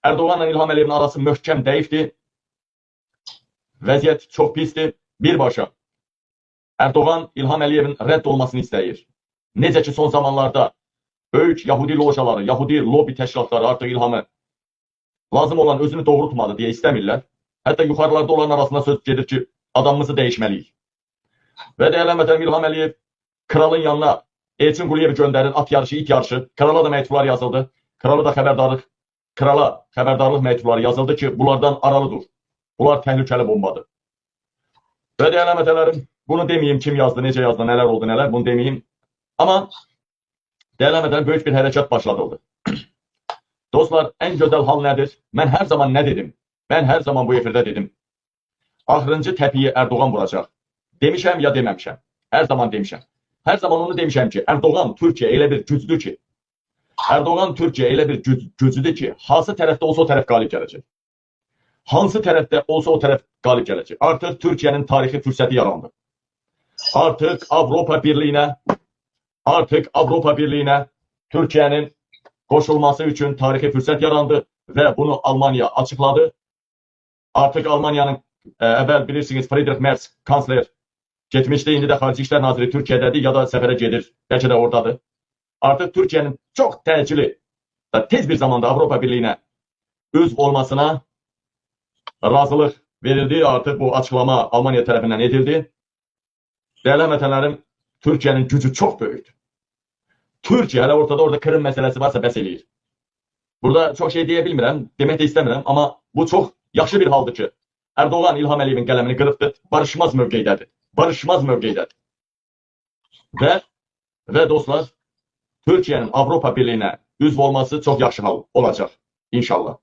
Erdoğanla İlham Əliyevin arası möhkəm dəyifdir. Vəziyyət çox pisdir. Birbaşa Erdoğan İlham Əliyevin rədd olmasını istəyir. Necə ki son zamanlarda böyük Yahudi lojaları, Yahudi lobi təşkilatları artıq İlhamı lazım olan özünü doğrultmadı deyə istəmirlər. Hətta yuxarılarda olan arasında söz gedir ki, adamımızı dəyişməliyik. Və dəyərli həmvətənim İlham Əliyev kralın yanına Elçin Quliyevi göndərir, at yarışı, it yarışı. Krala da məktublar yazıldı. Krala da xəbərdarlıq, krala xəbərdarlıq məktubları yazıldı ki, bunlardan aralı dur. Bunlar təhlükəli bombadır. Və dəyərli həmvətənlərim, bunu deməyim kim yazdı, necə yazdı, nələr oldu, nələr, bunu deməyim. Amma dəyərli həmvətənlərim, böyük bir hərəkat başladıldı. Dostlar, ən gözəl hal nədir? Mən hər zaman nə dedim? Mən hər zaman bu efirdə dedim. Axırıncı təpiyi Erdoğan vuracaq. Demişəm ya deməmişəm. Hər zaman demişəm. Hər zaman onu demişəm ki, Erdoğan Türkiyə elə bir gücdür ki, Erdoğan Türkiyə elə bir gücüdür ki, hansı tərəfdə olsa o tərəf qalib gələcək. Hansı tərəfdə olsa o tərəf qalib gələcək. Artıq Türkiyənin tarixi fürsəti yarandı. Artıq Avropa Birliyinə, artıq Avropa Birliyinə Türkiyənin qoşulması üçün tarixi fürsət yarandı və bunu Almaniya açıqladı. Artıq Almaniyanın əvvəl bilirsiniz Friedrich Merz kansler getmişdi, indi də Xarici İşlər Naziri Türkiyədədir ya da səfərə gedir, bəlkə də oradadır. Artıq Türkiyənin çox təcili və tez bir zamanda Avropa Birliyinə üzv olmasına razılıq verildi. Artıq bu açıqlama Almaniya tərəfindən edildi. Dəyərli həmvətənlərim, Türkiyənin gücü çox böyükdür. Türkiyə hələ ortada orada Kırım məsələsi varsa bəs eləyir. Burada çox şey deyə bilmirəm, demək də istəmirəm, amma bu çox yaxşı bir haldır ki, Erdoğan İlham Əliyevin qələmini qırıbdır, barışmaz mövqeydədir. Barışmaz mövqeydədir. Və dostlar, Türkiyənin Avropa Birliyinə üzv olması çox yaxşı hal olacaq inşallah.